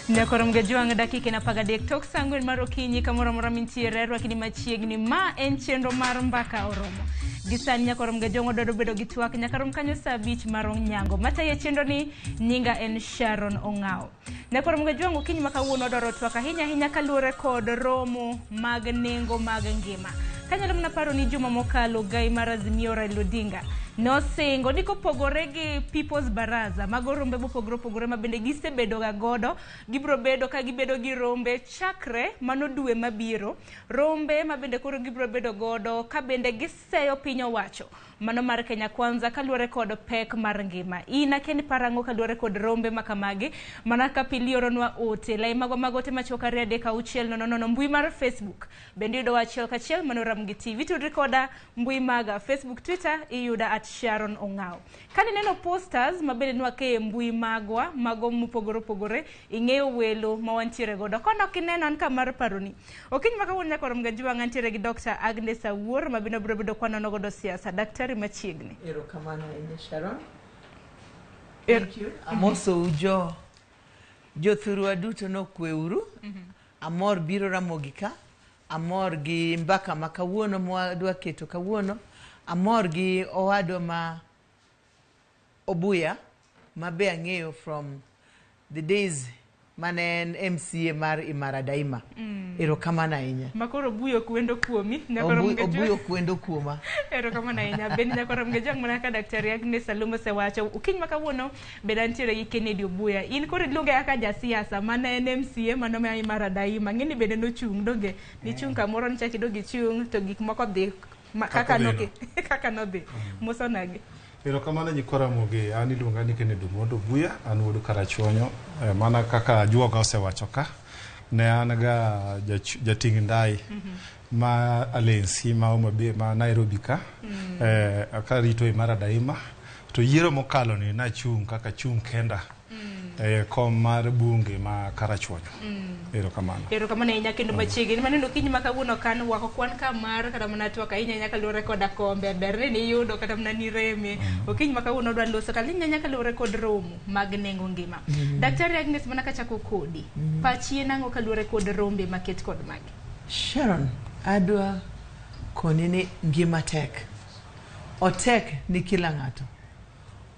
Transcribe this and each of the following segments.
Nyakorom Gajwang' dakika en 13 tok saa 4 mar okinyi kamoro amora mintiere rwakni machiegni ma en chenro mar mbaka oromo gi sani Nyakorom Gajwang' wadwaro bedo gi twak nyaka rom kanyo saa 5 mar onyango matayo chenro ni nyinga en Sharon Ong'awo Nyakorom Gajwang' okinyi ma kawuono wadwaro twak ahinya ahinya kaluwore kod romo mag nengo mag ngima kanyalo mana paro ni juma mokalo gai mar Azimio Raila Odinga nosingo ni kopogore gi People's Baraza mago rombe mopogore opogore ma bende gisebedo ga godo gibiro bedo ka gibedo gi rombe chakre mano dwe mabiro rombe ma bende koro gibiro bedo godo ka bende giseyo piny owacho mano mar Kenya Kwanza kaluwore kod pek mar ngima. In akia ni parang'o kaluwore kod rombe ma kamagi mana ka pili oronwa ote lai magwa mag ote machuok 2 3 6 0 0 mbui mar Facebook bende iyudowa achiel kachiel mano Ramogi TV tudri koda mbui maga Facebook Twitter iyuda at Sharon Ong'awo. Kane ineno posters ma bende nwakeyo e mbui magwa mago mopogore opogore ing'eyo welo ma wantiere godo kono ok ineno an ka mar paroni okinyi ma kawuono nyaka rom gajwang' antiere gi Dr. Agnes Awuor ma bende obiro bedo kwanono godo siasa daktari machiegni. Erokamano ahinya Sharon. Thank you. Amosou jo jothurwa duto nokweuru. Amor biro Ramogi ka. Amor gi mbaka ma kawuono mwadwa keto kawuono. Amor gi owadwa ma Obuya ma be ang'eyo from the days mane en MCA mar Imara Daima. Erokamano ahinya. Makoro Obuya ok wendo kuomi nyaka rom Obuya ok wendo kuoma. Erokamano ahinya. Bende nyaka rom gajwang' mana kaka Daktari Agnes Salum osewacho. Okinyi ma kawuono bende antiere gi Kennedy Obuya. In koro iluonge kaka jasiasa mane en MCA mano ma Imara Daima. Ng'eni bende nochung' donge? Nichung' kamoro nichak idog ichung' to gik moko dhi kaka nodhi. Kaka nodhi. Mosonagi. Erokamano nyikwa Ramogi, an iluonga ni Kennedy Omondo Obuya, an wuod Karachuonyo. Mana kaka ajuoga osewacho ka, ne an ga jating' ndai ma Alensi ma Homa Bay ma Nairobi ka, karito Imara Daima. To yiero mokalo ni nachung' kaka chung' kenda e kom mar bunge ma Karachuonyo. Erokamano. Erokamano ahinya kendo machiegni. Maneno okinyi ma kawuono kan wako kwan ka mar kata mana twak ahinya ahinya kaluwore koda kombe ber ni niyudo kata mana nireme. Okinyi ma kawuono odwa loso kalinya ahinya kaluwore kod romo mag nengo ngima. Daktari Agnes mana kachako kodi. Pachi en ang'o kaluwore kod rombe maket kod magi? Sharon, adwa koni ni ngima tek. Otek ni kila ng'ato.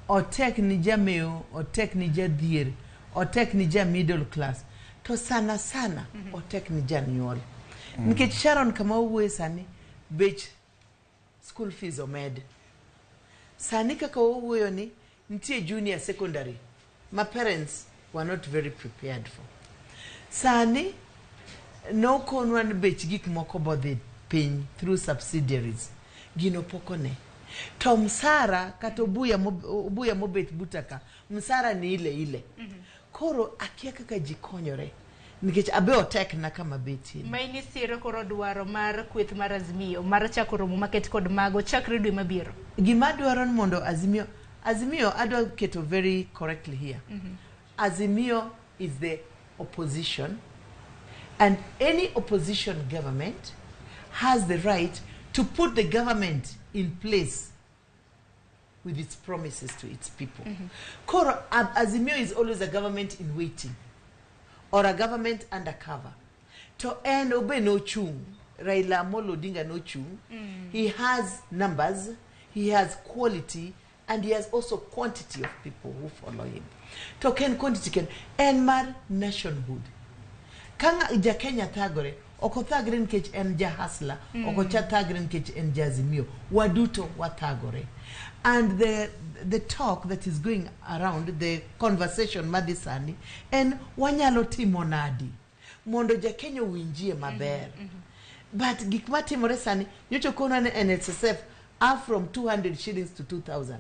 Otek ni jameo, otek ni jadhier, otek ni ja middle class. To sana sana otek ni janyuol. Nikech Sharon kama wawuoye sani, bech school fees omed. Sani kaka wawuoyo ni nitie junior secondary ma parents were not very prepared for. Sani nokonwa ni bech gik moko bodhi piny through subsidiaries. Gino pok one. To msara kata obuya, obuya mobet buta ka, msara ni ile ile. Koro akia kaka ji konyore. Nikech abe otek na kama betie. Maini siro koro dwaro mar kweth mar Azimio mar chako romo maket kod mago chakre dwe mabiro. Gima dwaro ni mondo Azimio, Azimio adwa keto very correctly here. Azimio is the opposition and any opposition government has the right to put the government in place with its promises to its people. Koro Azimio is always a government in waiting or a government undercover. To en obe nochung', Raila Amolo Odinga nochung'. He has numbers, he has quality, and he has also quantity of people who follow him. To ken quantity ken en mar nationhood. Ka ja Kenya thagore, ok othagre nikech en ja hustler, ok ocha thagre nikech en ja Azimio. Waduto wathagore. And the talk that is going around, the conversation madhi sani, en wanyalo timo nadi mondo ja Kenya owinjie maber. But gik matimore sani, nyocha okonwa ni NSSF are from 200 shillings to 2000.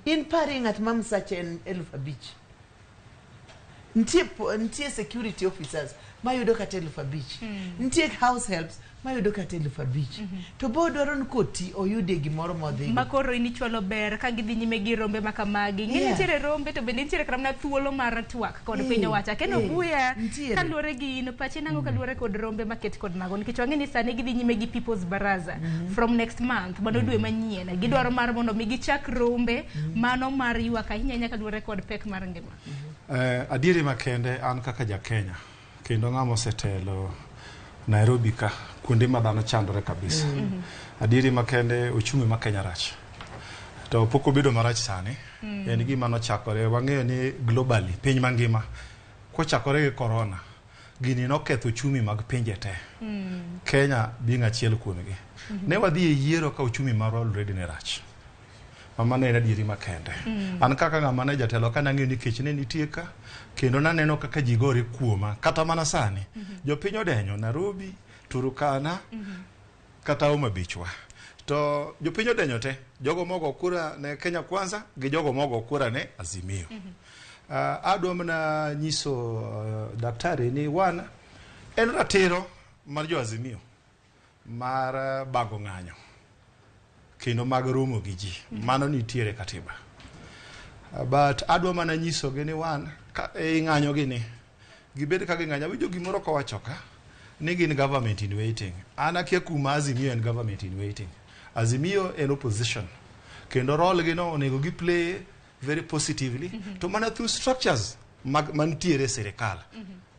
In pari ng'at ma msache en 5,000. Nitie, nitie security officers mayudo kata 5,000. Nitie house helps mayudo kata 5,000 to bo dwaro ni koti oyudie gimoro modhigo. Ma koro in ichwalo ber ka gidhi nyime gi rombe ma kamagi. Ing'e ni nitiere rombe to bende nitiere kata mana thuolo mar twak kod piny owacho. Aken Obuya, nitiere. Kaluwore gi in, pachi nang'o kaluwore kod rombe maket kod mago? Nikech wang'e ni sani gidhi nyime gi People's Baraza from next month, mano dwe manyien. Gidwaro mar mondo mi gichak rombe mano mar ywak ahinya ahinya kaluwore kod pek mar ngima. Adieri makende an kaka ja Kenya kendo ng'ama osetelo Nairobi ka kuonde ma dhano chandore kabisa. Adieri makende uchumi ma Kenya rach. To pok obedo marach sani. En gima nochakore wang'eyo ni globally piny mangima kochakore gi corona gini noketho uchumi mag pinje te. Kenya being achiel kuomgi. Ne wadhi e yiero ka uchumi marwa already ne rach. Mano en adieri makende. An kaka ng'ama ne jatelo ka nang'eyo ni kech ne nitie ka kendo naneno kaka ji gore kuoma kata mana sani. Jopiny odenyo Nairobi, Turkana kata Homa Beach wa. To jopiny odenyo te, jogo mogo kura ne Kenya Kwanza gi jogo mogo kura ne Azimio. Adwa mana nyiso daktari ni wan en ratiro mar jo Azimio mar bago ng'anyo kendo mag romo gi ji. Mano nitiere katiba. But adwa mana nyisogi ni wan ka e ng'anyo gi ni gibed ka ging'anyo. Awinjo gimoro kowacho ka ni gin government in waiting. An akia kuma Azimio en government in waiting. Azimio en opposition. Kendo role gi no onego gi play very positively to mana through structures mag mantiere e sirikal.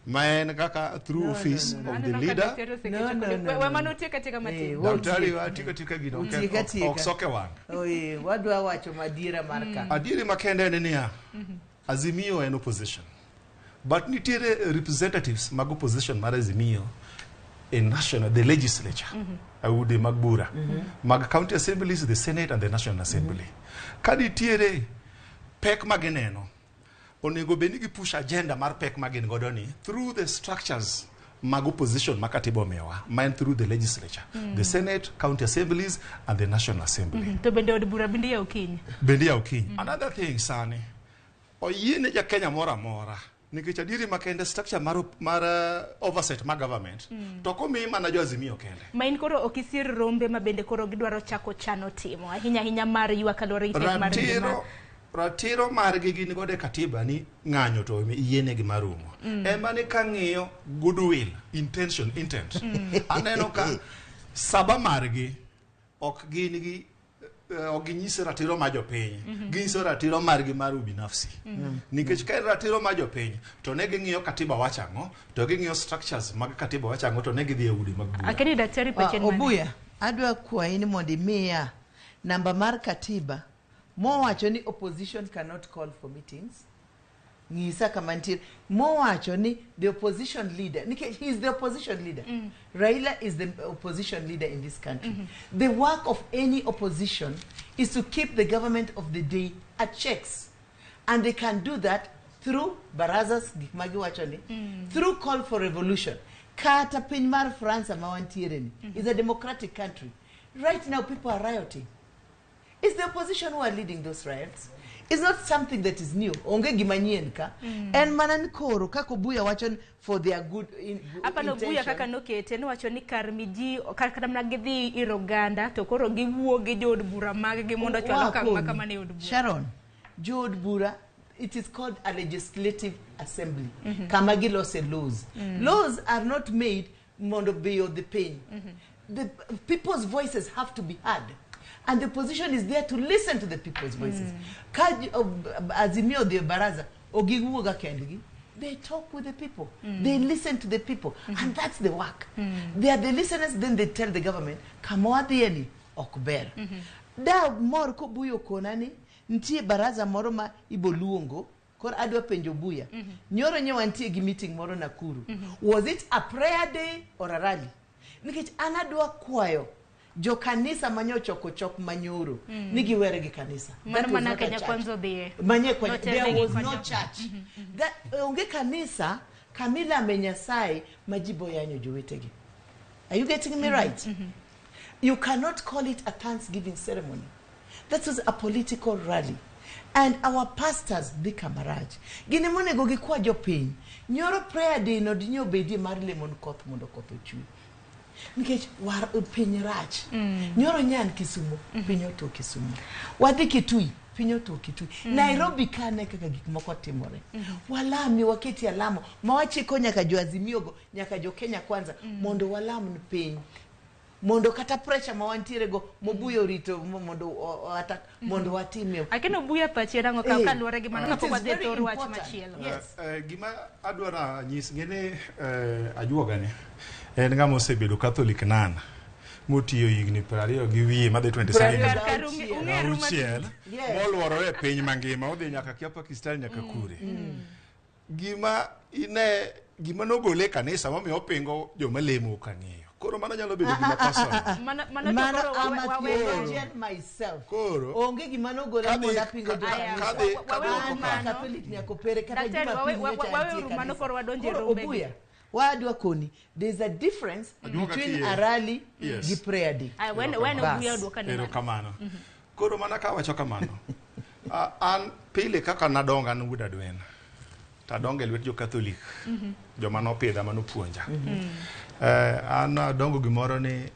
Ma en kaka through No, no, office no, no. of the Aneno ka leader. daktari osekecho No, no, kode. no, We no. mano tieka tieka matin. Daktari wa tika tika gino ok Utieka tieka. ok soke wang'. Oye, wadwa wacho madiera mar ka. Adieri makende en niya, Azimio en opposition. But nitiere representatives mag opposition mar Azimio in national, the legislature, udi mag bura, mag county assemblies, the senate and the national assembly. Ka nitiere pek ma gineno, onego bed ni gipush agenda mar pek ma gin godo ni through the structures mag opposition ma katiba omiyowa, ma en through the legislature, the senate, county assemblies and the national assembly. To bende od bura bende yawo kiny. Bende yawo kiny. Another thing sani, oyiene ja Kenya moro amora nikech adieri makende structure mar oversight mar government to ok omi mana jo Azimio kende. Ma in koro ok isir rombe ma bende koro gidwaro chako chano timo ahinya ahinya mar ywak kaluwore gi pek mar ngima. Ratiro margi gin godo e katiba ni ng'anyo to yienegi mar romo. Ema ni kang'iyo goodwill, intention, intent. Aneno ka saba margi ok gin gi ok ginyis ratiro mar jopiny. Ginyiso ratiro margi mar ubinafsi. Nikech ka en ratiro mar jopiny to ne ging'iyo katiba wacho ang'o, to ging'iyo structures mag katiba wacho ang'o to ne gidhi e udi mag bura. Akeni daktari pache en mane? Obuya, adwa kwayi ni mondo imiya namba mar katiba mowacho ni opposition cannot call for meetings. Ng'isa kama nitie mowacho ni the opposition leader, nikech he is the opposition leader. Raila is the opposition leader in this country. The work of any opposition is to keep the government of the day at checks, and they can do that through barazas, gik ma giwacho ni, through call for revolution. Kata piny mar France ma wantiere ni is a democratic country. Right now people are rioting. It's the opposition who are leading those riots. It's not something that is new. Onge gima nyien ka. En mana ni koro kaka Obuya wacho ni for their good Apa no Obuya intention. Kaka nokete nowacho ni kar miji kata mana gidhi ir oganda to koro giwuo gi jood bura mag gi mondo ochwal okang' ma Wakoni. kamano e od bura. Sharon, jood bura, it is called a legislative assembly. Kama gilose laws. Laws are not made mondo be the pain. The people's voices have to be heard. And the opposition is there to listen to the people's voices. Ka Azimio odhi e baraza, ok giwuoga kendgi. They talk with the people. They listen to the people. And that's the work. They are the listeners, then they tell the government, kama wadhiye ni ok ber. Da mor kobuyo kona ni nitie baraza moro ma ibo luongo koro adwa penjo Buya. Nyoro nye wantie gi meeting moro Nakuru. Was it a prayer day or a rally? Nikech an adwa kwayo jokanisa manyochoko chok manyoro ni giwere gi kanisa. Mano That was mana not a Kenya church. Kwanza odhiye. Manye kwa, Notelne there gi was no konyo. church. That, onge kanisa kamilame Nyasaye ma ji boyanyo jowetegi. Are you getting me right? You cannot call it a thanksgiving ceremony. That was a political rally. And our pastors dhi kamarach. Gin ema onego gikwa jopiny. Nyoro prayer day no dinyo bedie mar lemon koth mondo koth ochwe. Nikech war piny rach. Nyoro nyan Kisumu, piny otuo Kisumu. Wadhi Kitui, piny otuo Kitui. Nairobi kane kaka gik moko timore. Walami, waketi alamo, ma wachiko nyaka jo Azimio go, nyaka jo Kenya Kwanza, mondo walam ni piny. Mondo kata pressure ma wantiere go, mobuyo orito mondo attack, mondo watimie. Akeno Obuya pachi en ang'o ka kaluwore gi mano kapok wadhi e thor wach machielo? Yes. Gima adwaro nyis ng'eni ajuoga ni en ng'ama osebedo Catholic nun motiyo higni 20 gi wiye madhi 27 Kar kar ung'eru matut. Auchiel Yes. moluorore e piny mangima odhi nyaka kia Pakistan nyaka kure. Gima ine gima nogole e kanisa momiyo opingo joma lemo ok ang'eyo. Koro mano nyalo bedo gima personal. Mano to Mano koro I'm a theologian myself. Koro Onge gima nogola mondo apingo jo Aya, kanisa. wawe An mano. Catholic nyaka opere kata Daktari, Jumapil nyocha wawe antie uru mano kanisa. koro wadonje Koro rombe gi. Obuya, wadwa koni, there's a difference Ajuoga between kiye. a rally Yes. gi prayer day. Aya, wen Bas. Obuya oduoka ni mano. Erokamano. Koro mana kawacho kamano, an pile kaka nadongo an wuod Adwen. To adongo e lwet jo Catholic. Joma nopidha manopuonja. An adongo gimoro ni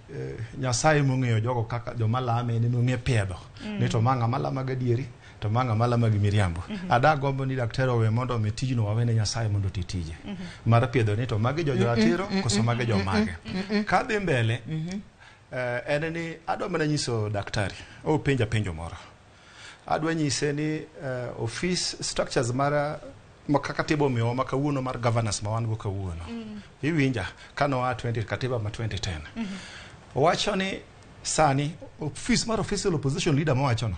Nyasaye mong'eyo jogo kaka joma lame en ema ong'e piedho. Ni to ma ng'ama lama gadieri, to ma ng'ama lama gi miriambo. Ada gombo ni daktari owe mondo mi tijno wawene Nyasaye mondo oti tije. Mar piedho ni to magi jo ratiro koso magi jomage. Kadhi mbele, en ni adwa mana nyiso daktari, openja penjo moro. Adwa nyise ni office structures mar ma kaka katiba omiyowa ma kawuono mar governance ma wan go kawuono. Iwinja kanoa 20 katiba ma 2010. Owacho ni sani office mar official opposition leader mowachono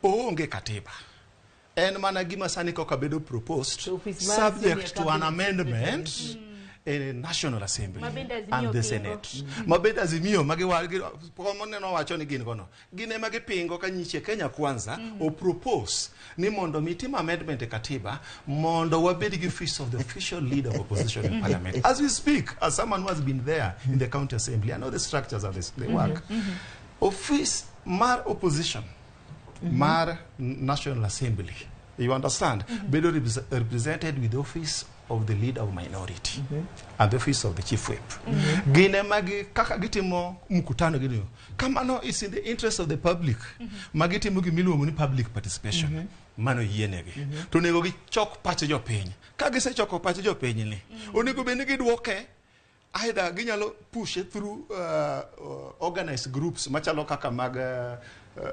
oonge katiba. En mana gima sani koka bedo proposed To office mar subject senior to an cabinet amendment in National Assembly Ma bende Azimio and the pingo. Senate. Ma bende Azimio moneno wacho ni gin gono. Gin ema gipingo ka nyiche Kenya Kwanza o propose ni mondo mi tim amendment e katiba mondo wabed gi office of the official leader of opposition in parliament. As we speak, as someone who has been there in the county assembly, I know the structures of this, they work. Office mar opposition mar National Assembly, you understand, bedo represented with the office of the leader of minority and the office of the chief whip. Gin ema gi kaka gitimo mkutano gini. Kamano it's in the interest of the public. Ma gitimo gimiluongo ni public participation. Mano yienegi. To onego gichok pach jopiny. Ka gisechoko pach jopiny ni, onego bed ni giduoke either ginyalo push it through organized groups machalo kaka mag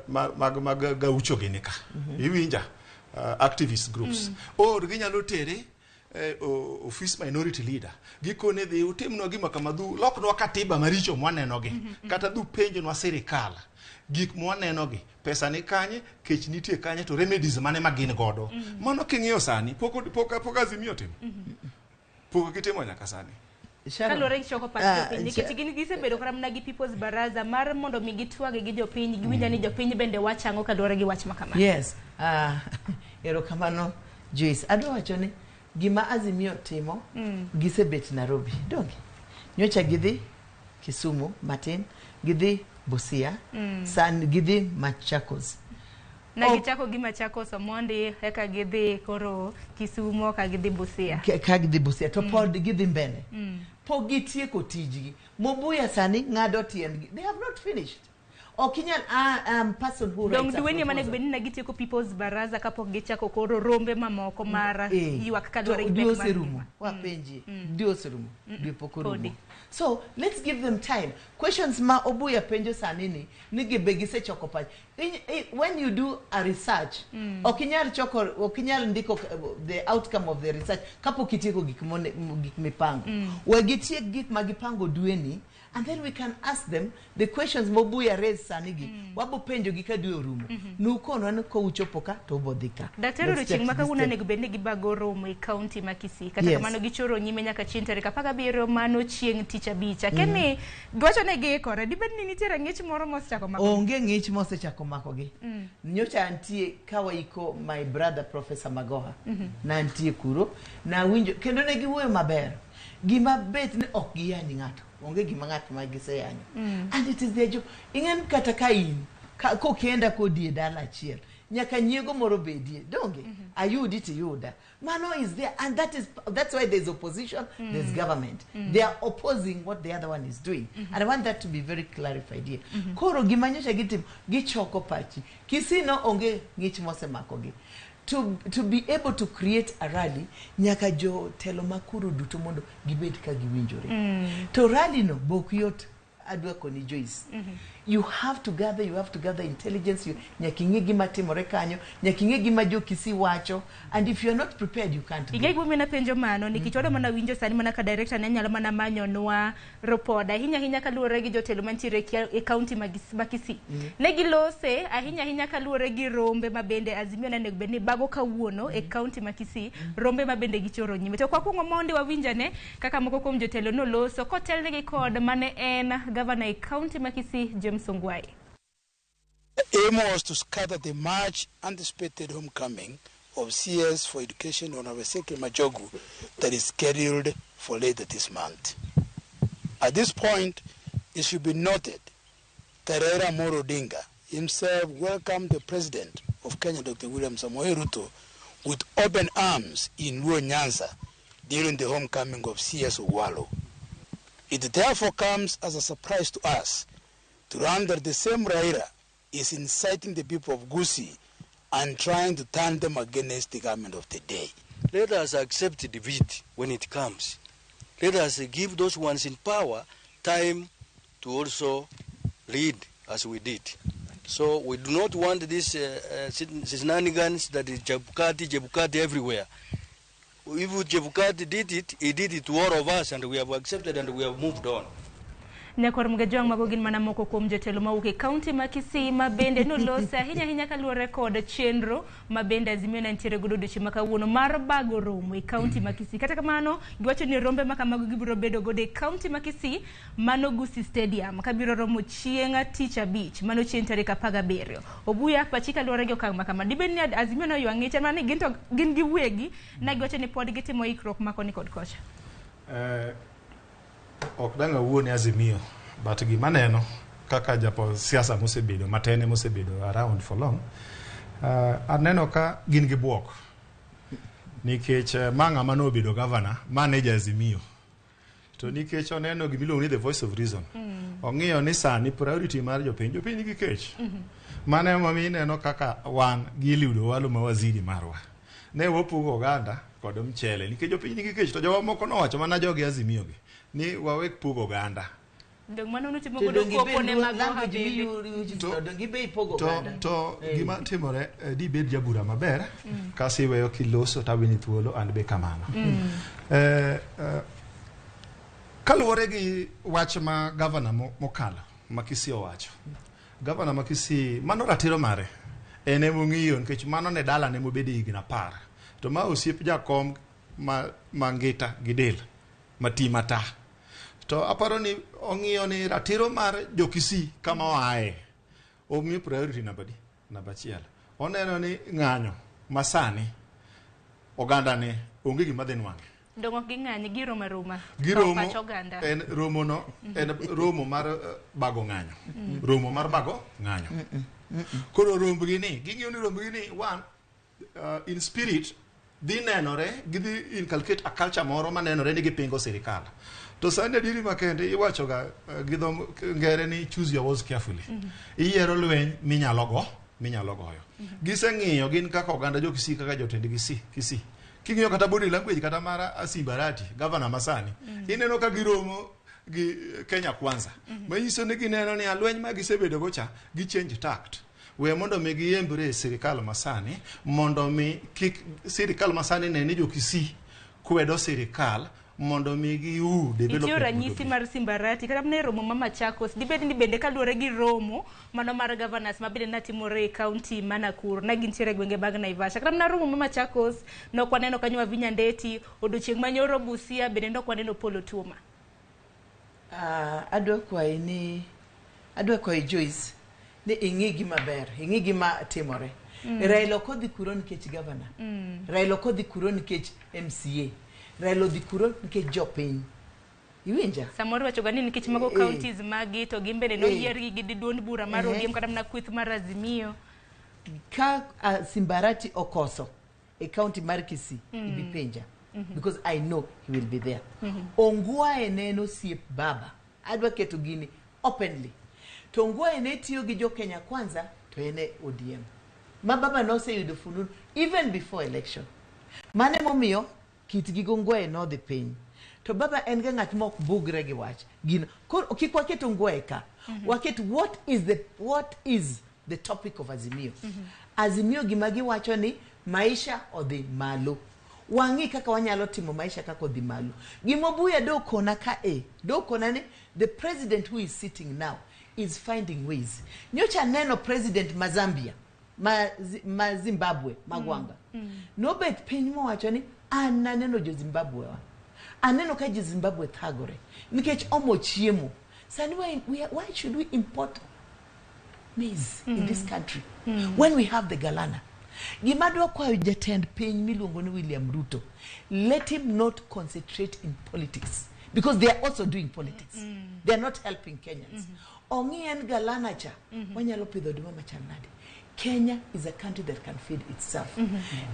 mag gaucho gini ka. Iwinja activist groups. Or ginyalo tere office minority leader. Gikone dhi utimnwa gima kama dhu loknwa katiba maricho mwaneno gi. Kata dhu penjnwa sirikal gik mwaneno gi pesa ni kanye kech nitie kanye to remedies mane ma gin godo. Mano king'iyo sani pok Azimio timo. Pok gitimo nyaka sani. Sharon, Kaluwore gi choko pach jopiny nikech gin gisebedo kata mana gi People's Baraza mar mondo mi gitwag gi jopiny giwinj ni jopiny bende wacho ang'o kaluwore gi wach ma kama. Yes. Erokamano Joyce. Adwa wacho ni gima Azimio timo gisebet Nairobi. Donge? Nyocha gidhi Kisumu matin, gidhi Busia, sani gidhi Machakos. Na gichako gi Machakos Omondi eka gidhi koro Kisumo ka gidhi Busia. Ka gidhi Busia to pod gidhi mbele. Pok gitieko tijgi. Mobuya sani ng'ado tiendgi. They have not finished. Ok inyal person who Dong writes a dweni mane proposal. bed ni ne gitieko People's Baraza kapok gichako koro rombe mamoko mar ywak kaluwore to gi dwe pek mar oserumo ngima. wapenji dwe oserumo dwe pok orumo Podi. so let's give them time questions ma Obuya penjo sani ni gibe gisechoko pach when you do a research ok inyal choko ok inyal ndiko the outcome of the research kapok itieko gik mone gik mipango we gitiek gik ma gipango dweni and then we can ask them the questions mobuya raise sani gi wabo penjo gi ka dwe orumo nukonwa ni kouchopo ka to ubo dhi ka Daktari Let's odiochieng' check ma this kawuono step. onego bed ni gibago romo e kaunti ma Kisii. Kata Yes. kamano gichoro nyime nyaka chieng' tarik 17 mano chieng' tich abich. Akia ni giwacho ni giikore. Dibed ni nitiere ng'ich moro mosechako mako. Onge ng'ich mosechako makogi. Nyocha antie ka waiko my brother Professor Magoha. Nantie kuro nawinjo kendo ne giwuoyo maber. Gima bet ni ok giyany ng'ato. Onge gima ng'at ma giseyanyo. And it is their job. Ing'en kata ka in ka kokenda kodi e dala achiel. Nyaka nyiego moro bedie. Donge? Ayudi tiyuda. Mano is there, and that's why there's opposition, there's government. They are opposing what the other one is doing. And I want that to be very clarified here. Koro gima nyocha gitimo, gichoko pachi. Kisii no onge ng'ich mosemakogi. To be able to create a rally, nyaka jotelo makuro duto mondo gibed ka giwinjore. To rally no bok yot adwa koni Joyce. You have to gather intelligence, nyaka ing'e gima timore kanyo, nyaka ing'e gima jo Kisii wacho, and if you are not prepared, you can't go. Ing'e gimomiyo napenjo mano nikech wadwa mana winjo sani mana ka director ne nyalo mana manyonwa report ahinya ahinya kaluwore gi jotelo mantiere e kaunti ma Kisii. Ne gilose ahinya ahinya kaluwore gi rombe ma bende Azimio ne onego bed ni bago kawuono e kaunti ma Kisii, rombe ma bende gichoro nyime. To kwakwongo mondi wawinjane kaka moko kuom jotelo noloso kotelnegi kod mane en gavana e kaunti ma Kisii James Ongwae. The aim was to scatter the much anticipated homecoming of CS for Education Honorable Ezekiel Machogu that is scheduled for later this month. At this point, it should be noted that Raila Amolo Odinga himself welcomed the President of Kenya, Dr. William Samoei Ruto, with open arms in Luo Nyanza during the homecoming of CS Owalo. It therefore comes as a surprise to us to learn that the same Raila is inciting the people of Gusii and trying to turn them against the government of the day. Let us accept defeat when it comes. Let us give those ones in power time to also lead as we did. So we do not want these shenanigans that is Chebukati, Chebukati everywhere. If Chebukati did it, he did it to all of us, and we have accepted and we have moved on. Nyakwar Mgajwang' mago gin mana moko kuom jotelo mawuok e kaunti ma Kisii ma bende nolose ahinya ahinya kaluwore kod chenro ma bende Azimio ne nitiere godo odiochieng' ma kawuono mar bago romo e kaunti ma Kisii. Kata kamano, giwacho ni rombe ma kamago gibiro bedo godo e kaunti ma Kisii mano Gusii Stadium kabiro romo chieng' tich abich mano chieng' tarik 17. Obuya pachi kaluwore gi okang' ma kama. Dibed ni Azimio noywa ng'ich en mana ni gin to gin giwegi ne giwacho ni pod gitimo ikruok ma koni kod kocha. Ok dang' awuo ne Azimio, but gima neno kaka japo siasa mosebedo matene mosebedo around for long, aneno ka gin gi buok nikech ma ng'ama nobedo governor ma ne ja Azimio to nikech oneno gimiluongo ni the voice of reason, ong'iyo ni sani priority mar jopiny, jopiny nigi kech. Mano emomiyo ineno kaka wan gi Eliud Owalo ma waziri marwa ne wapogo oganda kod mchele nikech jopiny nigi kech to jowa moko nowacho mana jogi Azimio gi ni wawek pogo oganda. Dong mano nutimo To godo donge kopo ibe ne mag language Habibi. mi donge ibe ipogo To, oganda. to gima timore dibed jabura maber kasi iweyo kiloso tawini thuolo an be kamano. Kaluwore gi wach ma gavana mokalo ma Kisii owacho, gavana ma Kisii mano ratiro mare en emong'iyo nikech mano ne dalane mobede higni 10 to ma osiep jakom ma mangita gi del mati mata to aparo ni ong'iyo ni ratiro mar jo Kisii kama oaye omiyo priority namba di namba achiel oneno ni ng'anyo masani oganda ne onge gima dhi nwang'e. Dong ok ging'any, giromo aroma. Giromo Pach oganda. En romo no en romo mar bago ng'anyo, romo mar bago ng'anyo. Koro rombgi ni ging'iyo ni rombgi ni one in spirit dhi nenore gidhi inculcate a culture moro manenore ni gipingo sirikal to sani adieri makende iwachoga gi dho ngere ni choose your words carefully. Iyiero lweny minyalo go minyalo goyo. Giseng'iyo gin kaka oganda jo Kisii kaka jotend Kisii Kisii king'iyo kata body language kata mar Simba Arati gavana masani ineno ka giromo gi Kenya Kwanza manyiso ni gineno ni alweny ma gisebedo go cha gi change tact we mondo mi giembre e sirikal masani mondo mi kik sirikal masani ne ni jo Kisii kwedo sirikal mondo mi giu Itiyo development ranyisi mondo obi. Mar Simba Arati kata mana e romo ma Machakos dibed ni bende kaluwore gi romo mano mar governors ma bende natimore e kaunti ma Nakuru ne gintiere e gwenge mag Naivasha kata mana romo ma Machakos nok waneno kanyo Wavinya Ndeti odiochieng' manyoro Busia bende nok waneno Paul Otuoma. Adwa kwayi ni adwa kwayi Joyce ni ing'i gima ber ing'i gima timore. Raila ok odhi kuro nikech governor. Raila ok odhi kuro nikech MCA. Raila odhi kuro nikech jopiny. Iwinja? Samoro iwachoga ni nikech mago counties magi to gin bende noyiergi gi duond bura mar ODM kata mana kweth mar Azimio. Ka Simbarati okoso e county mar Kisii, ibi penja. Because I know he will be there. Ongwae ne en osiep baba. Adwa keto gini openly. To Ongwae ne tiyo gi jo Kenya Kwanza to en e ODM. Ma baba noseyudo fununu even before election. Mano emomiyo kitgi gi Ongwae nodhi piny. To baba en ga ng'at ma ok bugre gi wach. Gino. Koro kik waket Ongwae ka. Waket what is the topic of Azimio. Azimio gima giwacho ni maisha odhi malo. Wang'i kaka wanyalo timo maisha kaka odhi malo. Gima Obuya dokona ka e, dokona ni the president who is sitting now is finding ways. Nyocha neno president ma Zambia, ma Zimbabwe, Magwanga. Nobet piny mowacho ni an naneno jo Zimbabwe wa. Aneno ka jo Zimbabwe thagore nikech omo chiemo. Sani why should we import maize in this country when we have the Galana? Gima dwa kwayo jatend piny miluongo ni William Ruto, let him not concentrate in politics because they are also doing politics. They are not helping Kenyans. Ong'i en Galana cha, wanyalo pidho oduma machal nade? Kenya is a country that can feed itself.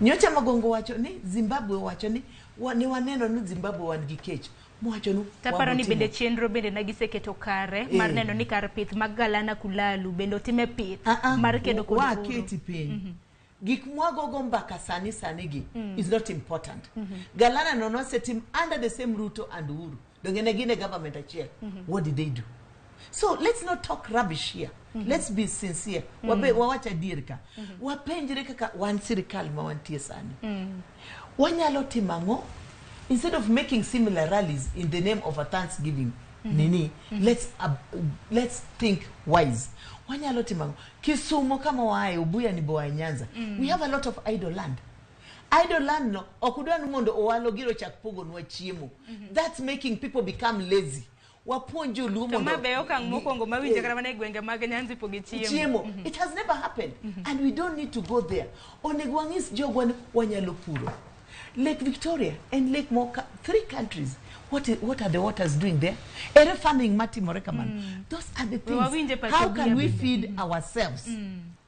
Nyocha Magongo wacho ni Zimbabwe wacho ni ne waneno ni Zimbabwe wan gi kech. Mowacho ni Taparo ni wabotimo. Bende chenro bende ne giseketo kare mar neno ni kar pith mag Galana Kulalu bende otime pith Ah, ah, mar kedo kod oro. Waketi piny gik mwagogo mbaka sani sani gi is not important. Galana no nosetim under the same Ruto and Uhuru. Donge ne gin e government achiel? What did they do? So let's not talk rubbish here. Let's be sincere. Wabe wawach adier ka wapenjre kaka wan sirikal ma wantie sani wanyalo timo ang'o instead of making similar rallies in the name of a thanksgiving nini. Let's think wise. Wanyalo timo ang'o Kisumo kama waaye? Obuya ni boaye Nyanza. We have a lot of idle land. Idle land no ok udwa ni mondo owalo giro chak pogonwa chiemo. That's making people become lazy. Wapuonj joluo To mondo ma be okang' mokwongo mawinjo kata mana e gwenge mag Nyanza ipoge chiemo. Chiemo, it has never happened and we don't need to go there. Onego wang'is jogwa ni wanyalo puro. Lake Victoria and lake moka three countries. What are the waters doing there? Ere farming matimore kamano? Those are the things. Wawinje pache How can Obuya we bende. Feed ourselves?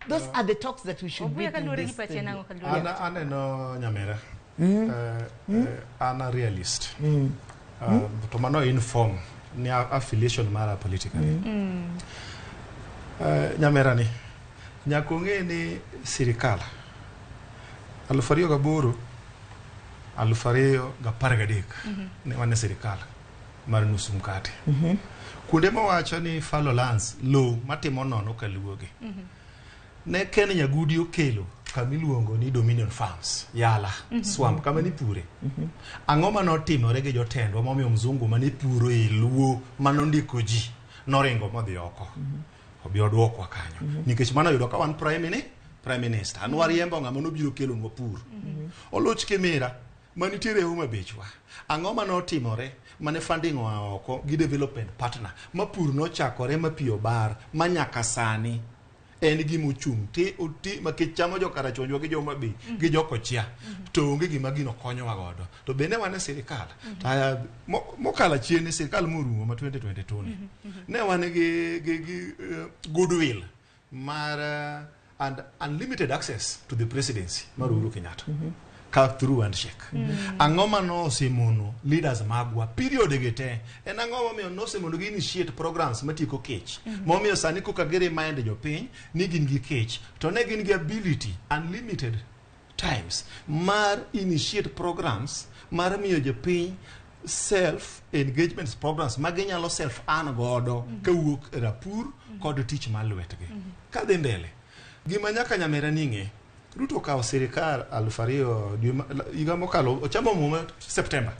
Those are the talks that we should Obuya, be in kaluwore gi this pache studio. nang'o kaluwore? An aneno nyamera. An a realist. To mano inform ni affiliation mara politically. Nyamera ni nyaka ong'e ni sirikal 2008 2013 ne wan e sirikal mar nusu mkate. Kuonde mawacho ni fallow lands, lowo matimo nono kaluogi ne Ken Nyagudi okelo kamiluongo ni Dominion Farms Yala swamp kama nipure. Ang'o manotimore gi jotendwa momiyo mzungu manipuro e luo manondiko ji noringo modhi oko obi oduokwa kanyo? Nikech mano oyudo ka wan prime minister an wariembo ng'ama nobiro kelonwa pur Oluch Kimira manitiere Homa Bechwa. Ang'o manotimore mane funding oa oko gi development partner ma pur nochakore ma pi obar ma nyaka sani en gima ochung' ti oti makech chamo jokarachonjwa gi joma Bay gi jokochia to onge gima gino konyowa godo. To bende wan e sirikal to aya mokalo achien e sirikal morumo ma 2022 ni ne wan gi goodwill mar and unlimited access to the presidency mar Uhuru Kenyatta ka through handshake. Ang'o ma nosemono leaders magwa period gi te? En ang'o momiyo nosemono gi initiate programs matieko kech momiyo sani koka gi remind jopiny ni gin gi kech to ne gin gi ability unlimited times mar initiate programs mar miyo jopiny self engagement programs ma ginyalo self earn godo kawuok e rapur kod tich mar lwetgi kadhi mbele? Gima nyaka nyamera ni ng'e, Ruto okawo sirikal 2000 higa mokalo ochamo muma September.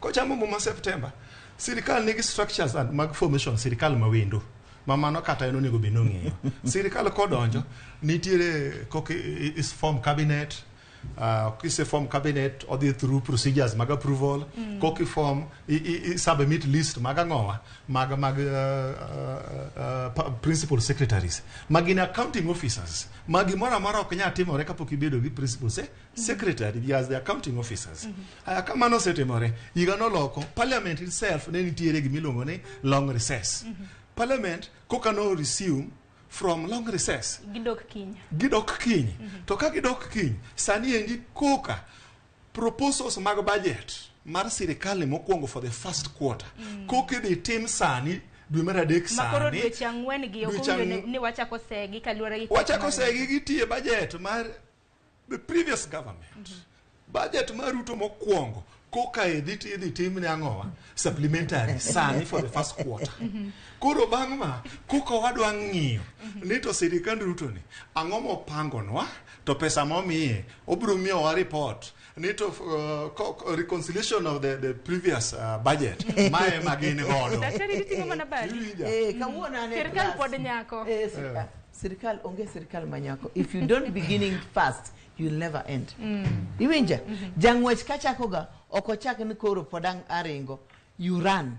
Kochamo muma September, sirikal nigi structures and mag formation sirikal mawendo ma mano kata en onego bed nong'eyo. Sirikal kodonjo nitiere koka is form cabinet. Kise form cabinet odhi through procedures mag approval. Koki form i submit list mag ang'owa mag principal secretaries ma gin accounting officers ma gimoro amora ok nyal timore kapok ibedo gi principal secretary as the accounting officers. Aya, kamano osetimore higa noloko parliament itself ne nitiere gimiluongo ni long recess. Parliament koka no resume. from long recess. Gidok kiny. Gidok kiny. To ka gidok kiny, sani endi koka proposals mag budget mar sirikal ni mokwongo for the first quarter. Koka idhi tim sani dwe mar adek Makoro sani. dweche 4 gi ok Dweche owinjo ni wachako segi kaluwore gi Wachako mar- segi gitiye budget mar the previous government. Budget mar Ruto mokwongo koka idhi tim ne ang'owa supplementary sani for the first quarter. Koro bang' ma koka wadwa ng'iyo ni to sirikand Ruto ni ang'o mopangonwa to pesa momiye obiro miyowa report ni to reconciliation of the previous budget mae ma gin godo. Daktari giting'o mana badi. Iwinja? Kawuono an e Sirikal class. pod nyako. Sirikal onge sirikal manyako. If you don't beginning fast, you'll never end. Iwinja? Jang'wech kachakoga ok ochak ni koro pod ang' aringo. You run.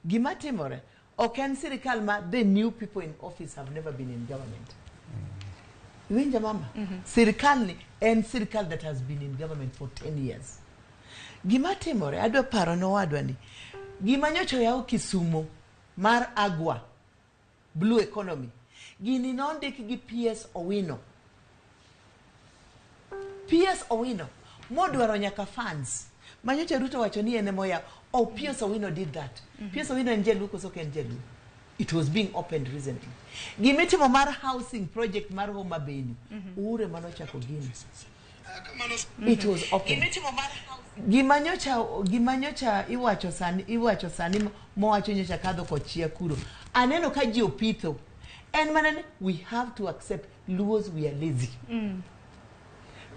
Gima timore ok en sirikal ma the new people in office have never been in government. Iwinja mama? Sirikal ni en sirikal that has been in government for 10 years. Gima timore adwa paro ne owadwa ni gima nyocha oyaw Kisumo mar Agwa Blue Economy gini nondik gi PS Owino. PS Owino modwaro nyaka funds manyocha Ruto wacho ni en emoyawo. Oh, PS Owino did that. PS Owino en jaluo koso ok en jaluo? It was being opened recently. Gimitimo mar housing project mar Homa Bay ni Uhuru ema nochako gini. It was open. Gima nyocha iwacho sani mowacho nyocha kadho kochia kuro. Aneno ka ji opitho. En mana ni we have to accept Luos we are lazy.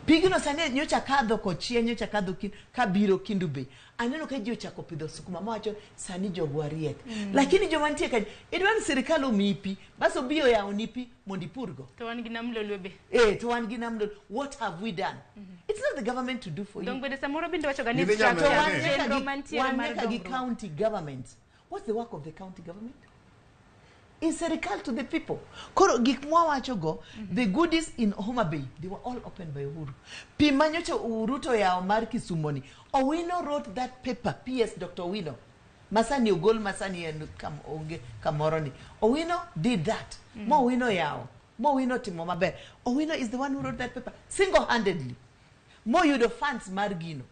Pigno sani nyocha kadho kochia nyocha kadho kabiro Kendu Bay. Aneno ka ji ochako pidho sukuma mowacho sani jogwa riek. Lakini joma nitie kanyo idwa ni sirikal omiyi pi bas obi oyawoni pi mondo ipurgo. To wan gi nam lolwe be. To wan gi nam lolwe. What have we done? It's not the government to do for you. Dong bende samoro bende wacho ga ni Gidhi nyame structure ne. chenro mantiere Wan mar nyaka gi dongruok. county government. What's the work of the county government? Is serikal to the people. Koro gik mwawacho go, the goodies in Homa Bay, they were all opened by Uhuru. Pi manyocha Ruto yawo mar Kisumo ni, Owino wrote that paper, PS Dr. Owino. Masani ogol masani en onge kamoro ni. Owino did that. Mo Owino yawo. Mo Owino timo maber. Owino is the one who wrote that paper single-handedly. Mo yudo funds mar gino.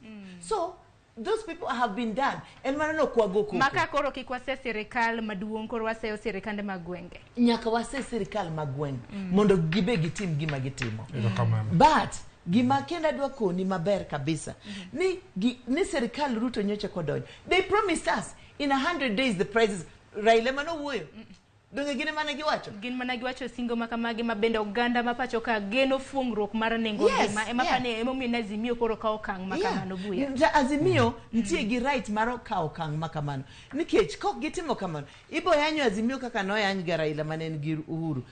So those people have been done. En mano no kwago koko. Maka koro kik wase sirikal maduong' koro waseyo sirikande mag gwenge. Nyaka wase sirikal mag gwenge mondo gibe gitim gima gitimo. Erokamano. But gima kendo adwa koni maber kabisa ni sirikal Ruto nyocha kodonjo. They promised us in 100 days the prices. Raila mano wuoyo. Donge gin mana giwacho? Gin mana giwacho singo makamagi ma bende oganda ma pacho ka geno fuongruok mar nengo ngima. Ema pane emomiyo ne Azimio koro kawo okang' ma kamano Buya. Azimio nitie gi right mar kawo okang' ma kamano. Nikech kok gitimo kamano, ibo yanyo Azimio kaka noyany ga Raila mane en gi Uhuru.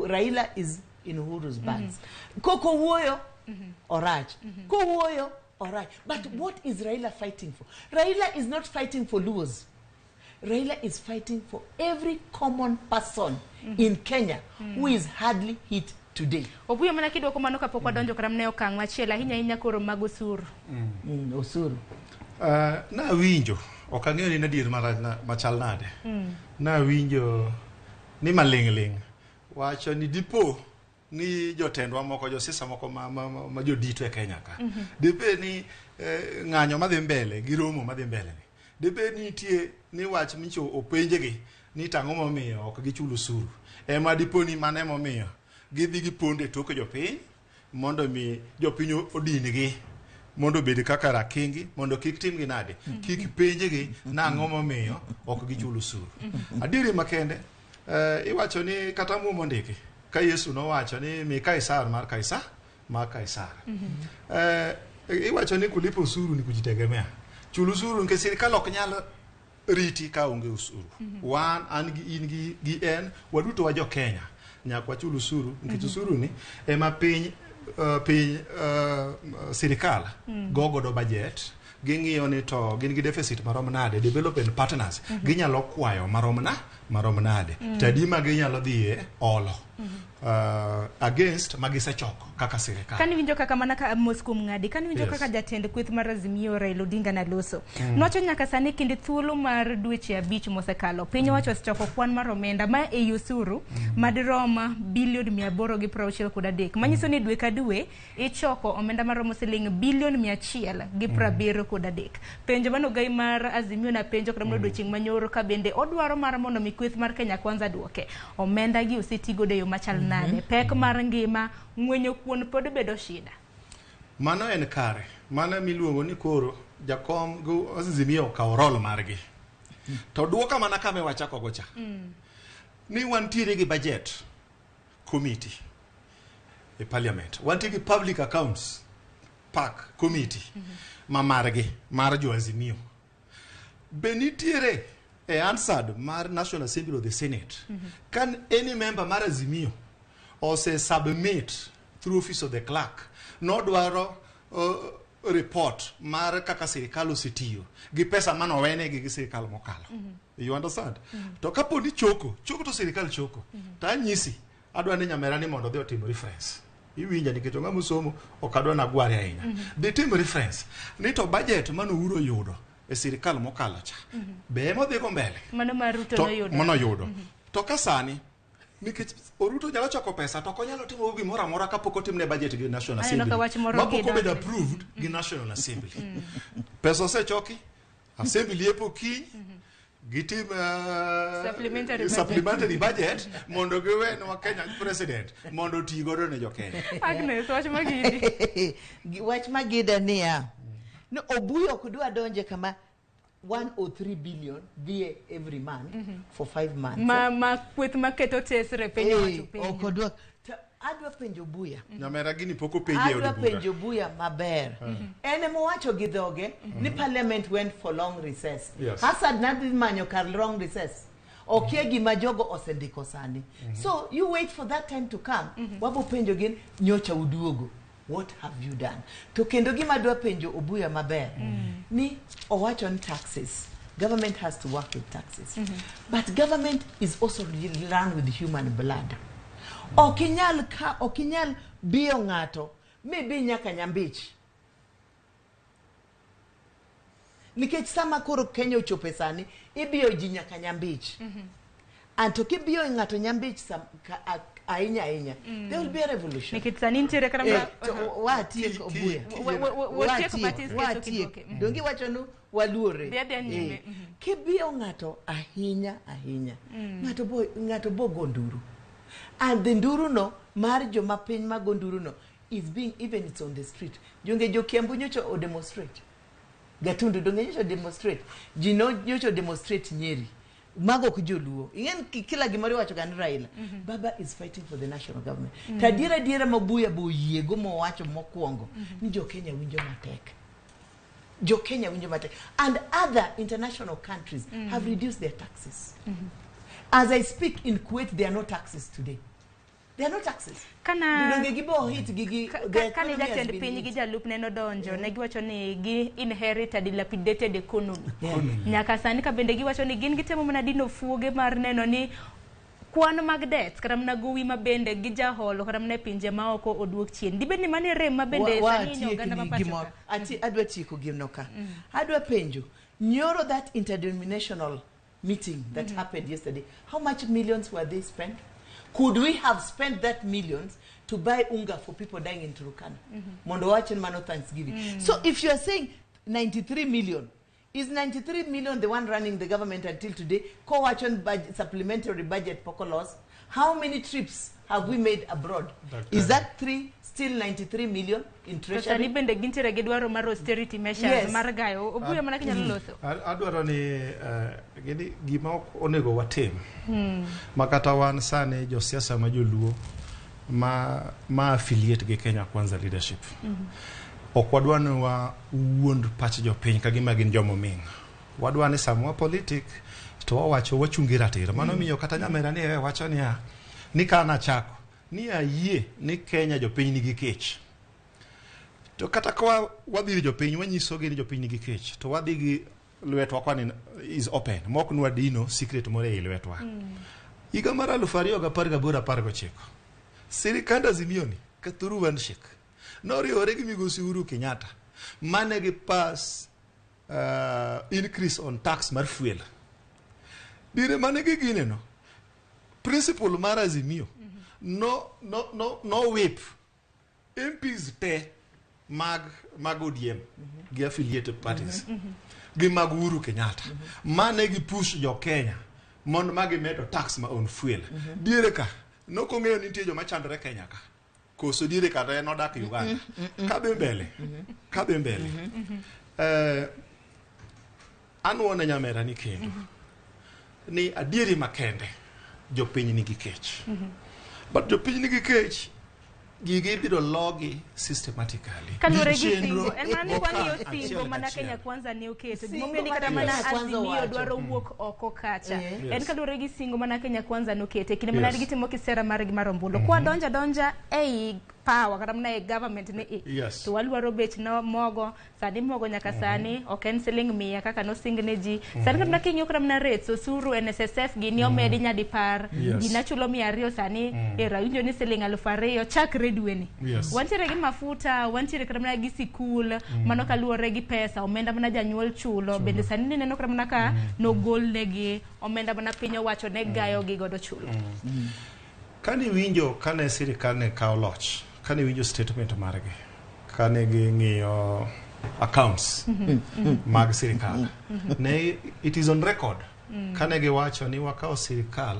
Raila is in Uhuru's bags. Koko wuoyo, orach. Kowuoyo, orach. But what is Raila fighting for? Raila is not fighting for Luos. Raila is fighting for every common person in Kenya who is hardly hit today. Obuyo mana kidwoko mano kapok wadonjo kata mana e okang' machielo ahinya ahinya koro mag osuru. Osuru. Nawinjo, ok ang'eyo ni en adier machal nade. Nawinjo ni maling'ling' wacho ni dipo ni jotendwa moko, josiasa moko ma jodito e Kenya ka. Dipo ni ng'anyo madhi mbele gi romo madhi mbele ni. Dipo ni nitie ni wach micho openjegi ni tang'o momiyo ok gichul osuru. Ema dipo ni mano emomiyo gidhi gipondo e tok jopiny mondo mi jopiny odin-gi mondo obed kaka rakingi mondo kik timgi nade, kik penjgi nang'o momiyo ok gichul osuru. Adieri makende, iwacho ni kata Muma ondiki ka Yesu nowacho ni mi Kaisar mar Kaisar mar Kaisar. Iwacho ni kulipa osuru ni kujitegemea. Chul osuru nikech sirikal ok nyal riti ka onge osuru. Wan an gi in gi en waduto wa jo Kenya nyaka wachul osuru nikech osuru ni ema piny sirikal go godo budget. Ging'iyo ni to gin gi deficit marom nade, development partners ginyalo kwayo marom nade, to adi ma ginyalo dhiye olo. Against magisechoko kaka sirikal. Kani winjo kaka mana ka mos kuom ng'adi, kani winjo kaka jatend kweth mar Azimio Raila Odinga naloso. Nowacho nyaka sani kinde thuolo mar dweche 5 mosekalo, piny owacho osechoko kwan mar omenda ma ei osuru madirom bilion 863. Manyiso ni dwe ka dwe ichoko omenda maromo siling bilion 173. Penjo mano gai mar Azimio na penjo kata mana odiochieng' manyoro ka bende odwaro mar mondo mi kweth mar Kenya Kwanza duoke. Omenda gi osetigodo e yo machal nade? Pek mar ngima, ng'wenyo kuon pod bedo shida. Mano en kare. Mano miluongo ni koro jakom go Azimio okawo role margi. To duoka mana kama wachako go cha. Ni wantiere gi budget committee e parliament. Wantie gi public accounts PAC committee ma margi mar jo Azimio. Be nitiere e Hansard mar National Assembly of the Senate. Kan any member mar Azimio ose submit through office of the clerk nodwaro report mar kaka sirikal osetiyo gi pesa manowenegi gi sirikal mokalo. You understand? To kapo ni choko, choko to sirikal choko. To anyisi, adwa ni nyamera ni mondo odhi otim reference. Iwinja nikech ong'ama osomo ok adwa nagware ahinya. Dhi tim reference ni to budget mane Uhuru oyudo e sirikal mokalo cha. Be ema odhi go mbele? Mano mar Ruto noyudo. Mano oyudo. To ka sani nikech Ruto nyalo choko pesa to ok onyalo timo gimoro amora kapok otimne budget gi National Aneno Assembly. ka wach moro Mapok gi obedo donjo. approved gi National Assembly. Pesa osechoki, Assembly yepo kiny, gitim Supplementary budget. supplementary budget mondo giwenwa Kenya president mondo oti godo ne jo-Kenya. Agnes, wach magidi. Wach magida niya, no Obuya ok dwa donje kama 103 billion dhie every month for 5 months. Ma kweth maketo tesre piny owacho Eh, penjo. ok odwa. To adwa penjo Obuya. Nyamera gini pok openje e od Adwa bura. penjo Obuya maber. En emowacho gi dhoge ni parliament went for long recess. Yes. Hansard nadhi manyo kar long recess. Okia gima jogo osendiko sani. So you wait for that time to come. Wabo penjo gin nyocha uduogo. What have you done? To kendo gima adwa penjo Obuya maber ni owacho ni taxes. Government has to work with taxes. But government is also run with human blood. Ok inyal ka ok inyal biyo ng'ato mibi nyaka Nyambich. Nikech sama koro Kenya ochope sani, ibiyo ji nyaka Nyambich. And to kibiyo ng'ato Nyambich ahinya ahinya, there will be a revolution. Nikech sani nitiere kata Eh, to watiek Obuya. Watiek matis keso Watiek. kiduoke. Donge iwacho ni waluore. Dhi adhiya nyime. Eh, Kibiyo ng'ato ahinya ahinya, ng'ato bo go nduru. And the nduru no mar joma piny mago nduru no is being even it's on the street. Jonge jo Kiambu nyocha o demonstrate. Gatundu donge nyocha demonstrate. Ji no nyocha demonstrate Nyeri. Mago ok joluo. Ing'en kila gimoro iwacho ga ni Raila. Baba is fighting for the national government. To adiera adiera ma Obuya bo oyiego mowacho mokwongo ni jo Kenya winjo matek. Jo Kenya winjo matek. And other international countries have reduced their taxes. As I speak in Kuwait, there are no taxes today. There are no taxes. Kana Donge gibo hit gi the kane economy has jatend been piny gi hit. jalupne nodonjo, ne giwacho ni gi inherit a dilapidated economy. Yeah. Nyaka sani ka bende giwacho ni gin gitemo mana dino fuoge mar neno ni kwan mag debts kata mana gowi ma bende gi jaholo kata mana e pinje maoko oduok chien. Dibed ni mano e rem ma bende sani hinyo oganda ma pacho ka? Adwa tieko gino ka. Adwa penjo, nyoro that interdenominational meeting that happened yesterday, how much millions were they spent? Could we have spent that millions to buy unga for people dying in Turkana? Mondo wacho ni mano Thanksgiving. So if you are saying 93 million, is 93 million the one running the government until today? Kowacho ni supplementary budget pok olos. How many trips have we made abroad? Doctor. Is that three still 93 million in To sani treasury? bende gintiere gi dwaro mar austerity measures Yes. mar gayo. Obuya mana kinyalo loso. Adwaro ni gini gima ok onego watim ma kata wan sani josiasa ma joluo ma affiliate gi Kenya Kwanza leadership ok wadwa ni wawuond pach jopiny ka gima gin jomoming. Wadwa ni sama wa politic to wawacho wachungi ratiro. Mano miyo kata nyamera ni wacho niya ni ka nachako ni ayie ni Kenya jopiny nigi kech. To kata ka wadhi ir jopiny wanyisogi ni jopiny nigi kech to wadhi gi lwetwa kwani is open mok nwadino secret moro ei lwetwa. Higa mar 2018-19, sirikand Azimio ni through handshake noriwore gi migosi Uhuru Kenyatta mane gi pass increase on tax mar fuel. Dire mane gi gineno principle mar Azimio no whip MPs te mag ODM gi affiliated parties gi mag Uhuru Kenyatta mane gi push jo Kenya mondo magi medo tax ma on fuel. Diere ka nokong'eyo ni nitie joma chandore Kenya ka koso diere ka to en odak Uganda. Kadhi mbele anuone nyamera ni kendo ni adieri makende jopiny nigi kech, but jopiny nigi kech, gigi ibiro logi systematically. Kaluwore gi Chenro singo en mana ni wang'iyo okang' achiel singo mana kachiel. Kenya Kwanza ne oketo. Singo Gimomiyo ni mana kata mana Kenya Kwanza Azimio owacho. dwaro wuok oko kacha Eh. en kaluwore gi singo mana Kenya Kwanza noketo e kinde mana gitimo kisera margi mar ombulu kwa donja donja ei power kata mana e government ni i to walwaro bech no mogo. Sani mogo nyaka sani ok en siling 100 kaka nosing ne ji. Sani kata mana king'iyo kata mana rates osuru, NSSF gini omedi nyadipar. Gina chulo 200, sani ero awinjo ni siling 2000 chakre dweni. Wantiere gi mafuta, wantiere kata mana gi sikul. Mano kaluwore gi pesa omenda mana janyuol chulo. Bende sani nineno kata mana ka nogol negi omenda mana piny owacho ne gayo gi godo chulo. Kane iwinjo kane sirikal ne kawo loch, kane iwinjo statement margi, kane ging'iyo accounts mag sirikal, ne it is on record kane giwacho ni wakawo sirikal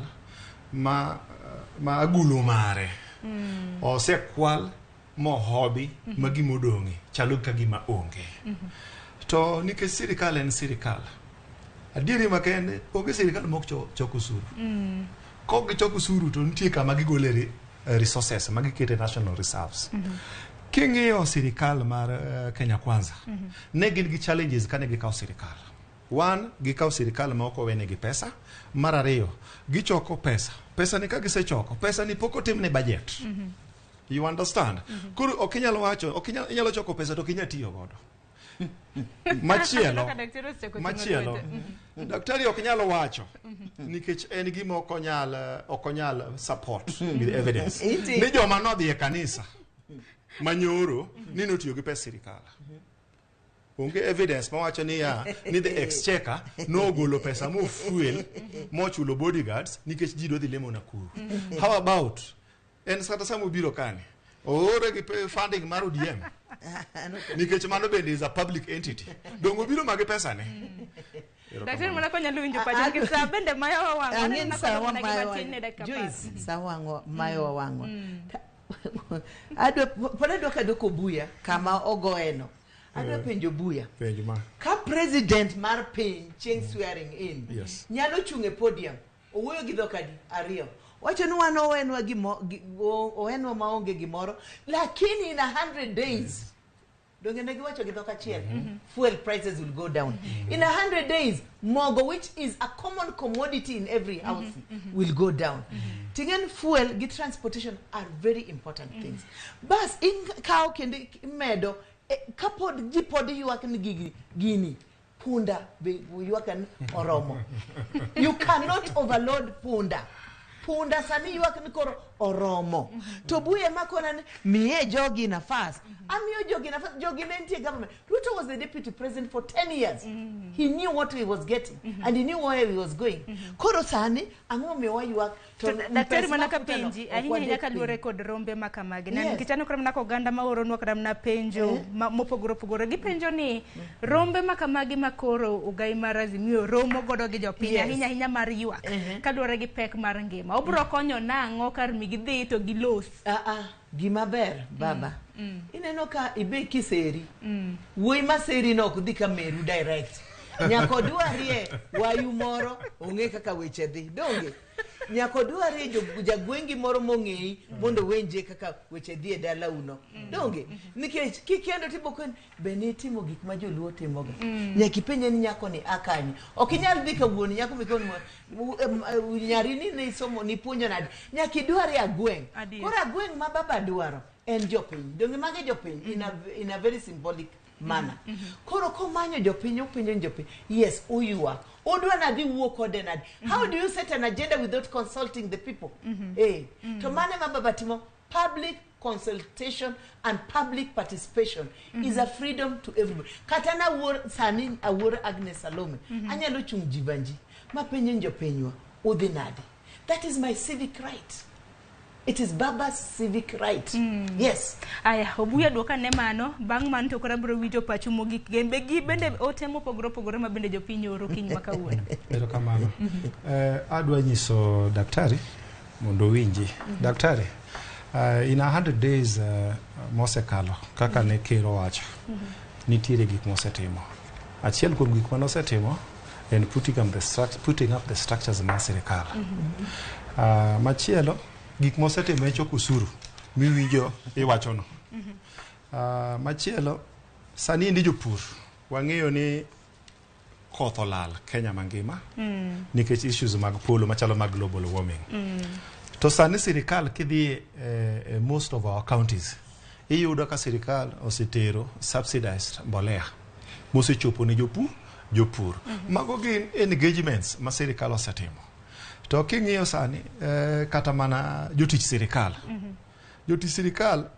ma agulu mare osekwal mohobi ma gimodong'e chalo ka gima onge. To nikech sirikal en sirikal, adieri makende onge sirikal mok choko osuru. Kok gichoko osuru to nitie kama gigole resources ma gikete national reserves. King'iyo sirikal mar Kenya Kwanza, ne gin gi challenges kane gikawo sirikal. One, gikawo sirikal ma ok owenegi pesa. Mar ariyo, gichoko pesa, pesa ni ka gisechoko pesa ni pok otimne budget. You understand? Koro ok inyal wacho ok inyal, inyalo choko pesa to ok inyal tiyo godo. Machielo Kaka daktari osechako ting'o machielo lwete. Daktari ok nyal wacho nikech en gima ok onyal support with evidence ni joma nodhi e kanisa manyoro ni notiyo gi pes sirikal. Onge evidence mawacho niya ni the exchequer nogolo pesa mofuel mochulo bodyguards nikech ji dodhi lemo Nakuru. How about en kata sama obiro kani oore gi funding mar ODM, nikech mano bende is a public entity, dong obiro magi pesa ne. Daktari mana konyalo winjo pache nikech sa bende mayowa wang'. Ang'e Waneno ni sawa mana mayo matin ne dakika 10. Joyce, sawa wang'o mayowa wang'wa. Adwa pod adwa kadwoko Buya kama ogoyeno. Adwa penjo Buya. Penj ma. Ka president mar piny chieng' swearing in nyalo chung' e podium owuoyo gi dhok adi ariyo, wacho ni wan owenwa owenwa maonge gimoro, lakini in 100 days, donge ne giwacho gi dhok achiel, fuel prices will go down in 100 days, mogo, which is a common commodity in every house, will go down. Ting'en fuel gi transportation are very important things. Bas ikawo kendo imedo kapod ji pod ywak ni gigi gini punda be ywak ni oromo. You cannot overload punda. Punda sani ywak ni koro oromo. To Buye makona ni miye jogi nafas, amiyo jogi nafas. Jogi ne nitie government. Ruto was the deputy president for 10 years. He knew what he was getting and he knew where he was going. Koro sani ang'o momiyo waywak? To daktari, pes mana ka mafuta no penji ok ahinya ahinya wadek kaluwore piny. Kod rombe ma kamagi. Nikech aneno kata mana ka oganda ma oronwa kata mana penjo mopogore opogore, gipenjo ni rombe ma kamagi ma koro ogai mar Azimio romo godo gi jopiny ahinya ahinya mar ywak kaluwore gi pek mar ngima, obro konyo nang'o kar mi gidhi to gilos? Ah, ah, gima ber baba, ineno ka ibe kiseri wuoyi ma seri no ok dhi ka meru direct, nyaka odwarie wayu moro ong'e kaka weche dhi. Donge nyaka odwarie jagwengi moro mong'eyi mondo owenje kaka weche dhi e dalauno? Donge nikech kikendo tibokwen be nitimo gik ma joluo timoga, nyaka ipenje ni nyako ni akanye. Ok inyal dhi ka wuon nyako mikoni nyari ni ne isomo nipuonjo nade. Nyaka idwarie agweng'. Adier. Koro agweng' ma baba dwaro en jopiny. Donge mage jopiny in a very symbolic manner. Koro komanyo jopiny, openjo ni jopiny, yes, uywak, udwa nadhi wuo kode nade? How do you set an agenda without consulting the people? To mane ma baba timo public consultation and public participation is a freedom to everybody. Kata na wuor sani, awuor Agnes Salome, anyalo chung Jivanji mapenjo ni jopinywa, udhi nade? That is my civic right. It is baba's civic right, yes. Aya, Obuya, duoka ne mano. Bang' mano to koro abiro winjo pachu mogik. Gembe gi bende ote mopogore opogore ma bende jopiny oro kiny ma kawuono. Erokamano. Adwa nyiso daktari mondo owinji. Daktari, in 100 days mosekalo kaka ne ker owacho, nitiere gik mosetimo. Achiel kuom gik manosetimo en putting up the structures mar sirikal. Machielo, gik mosetimo en choko osuru miwinjo iwachono. Machielo, sani endi jopur wang'eyo ni koth olal Kenya mangima nikech issues mag polo machalo mag global warming. To sani sirikal kidhi most of our counties, iyudo ka sirikal osetero subsidized mbolea mosechopo ne jopur. Mago gin engagements ma sirikal osetimo. To king'iyo sani kata mana jotich sirikal, jotich sirikal